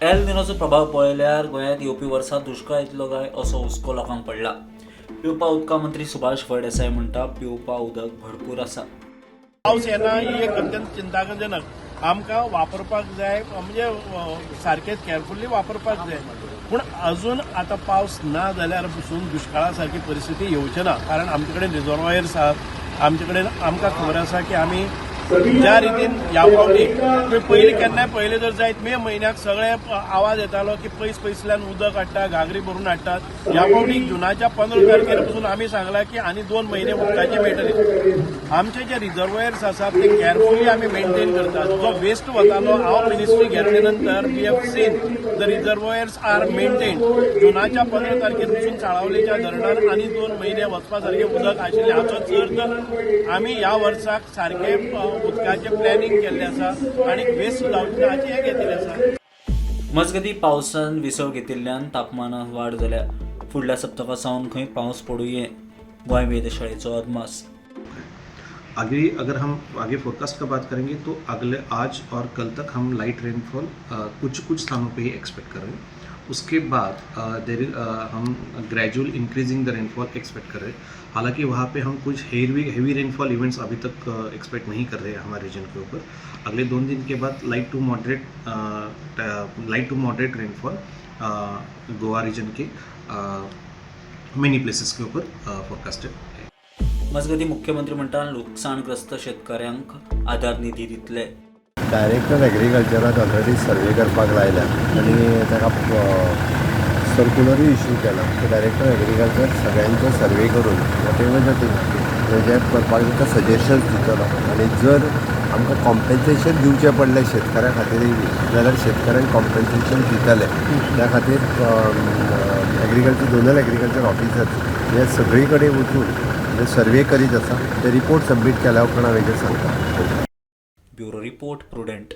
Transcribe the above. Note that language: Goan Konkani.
एल निनोचो प्रभाव पळयल्यार गोंयांत येवपी वर्सा दुश्काळ येतलो काय असो हुस्को लोकांक पडला. पिवपा उदका मंत्री सुभाष फळदेसाय म्हणटा, पिवपा उदक भरपूर आसा. पावस येना ही एक अत्यंत चिंताजनक. आमकां वापरपाक जाय, म्हणजे सारकें केअरफुली वापरपाक जाय. पूण अजून आतां पावस ना जाल्यार पसून दुश्काळा सारकी परिस्थिती येवची ना, कारण आमचे कडेन रिजर्वायर्स आहात. आमचे कडेन आमकां खबर आसा की आमी ज्या रितीन ह्या फावटी, तुमी पयलीं केन्नाय पळयलें जर जायत, मे म्हयन्याक सगळे आवाज येतालो की पयस पयसल्यान उदक हाडटा, घागरी भरून हाडटात. ह्या फावटी जुनाच्या 15 तारखेर पसून आमी सांगलां की आनी 2 म्हयने उदकाचे मेळटले. आमचे जे रिजर्वायर्स आसात ते केअरफुली आमी मेंटेन करतात. जो वेस्ट वतालो, हांव मिनिस्ट्री घेतले नंतर we have seen the reservoirs are maintain. जुनाच्या 15 तारखेर पसून साळावलेच्या धरणान आनी 2 म्हयने वचपा सारकें उदक आशिल्लें. हाचोच अर्थ आमी ह्या वर्साक सारकें उदकाचें प्लॅनिंग केल्लें आसा आनी वेस्ट जावचें ना हाचें हें घेतिल्लें आसा. मजगतीं, पावसान विसव घेतिल्ल्यान तापमानात वाड जाल्या. फुडल्या सप्तका सावन खंय पावस पडुये, गोंय वेधशाळेचो अदमास. आगे अगर हम आगे फोरकास्ट का बात करेंगे तो अगले आज और कल तक हम लाइट रेनफॉल कुछ कुछ स्थानों पे ही एक्सपेक्ट कर रहे हैं. उसके बाद देर हम gradual increasing the rainfall expect कर रहे हैं. हालांकि वहाँ पे हम कुछ हेवी हेवी रेनफॉल इवेंट्स अभी तक एक्सपेक्ट नहीं कर रहे हैं हमारे रीजन के ऊपर. अगले 2 दिन के बाद light to moderate rainfall Goa region K many places K ऊपर फोरकास्टेड है. मजगतीं, मुख्यमंत्री म्हणटा, लुकसाणग्रस्त शेतकऱ्यांक आदार निधी दितले. डायरेक्टर एग्रीकल्चराक ऑलरेडी सर्वे करपाक लायल्या आनी ताका सर्कुलरूय इशू केला की डायरेक्टर एग्रीकल्चर सगळ्यांचो सर्वे करून what ever the thing जें करपाक जाय ते सजेशन्स दितलो आनी जर आमकां कॉम्पेन्सेशन दिवचें पडलें शेतकऱ्यां खातीरय बी जाल्यार शेतकऱ्यांक कॉम्पेन्सेशन दितले. त्या खातीर एग्रीकल्चर झोनल एग्रीकल्चर ऑफिसर्स हे सगळी कडेन वचून सर्वे करीत आसा. ते रिपोर्ट सबमीट केल्या उपरांत हांव हेजेर सांगता. Bureau report, prudent.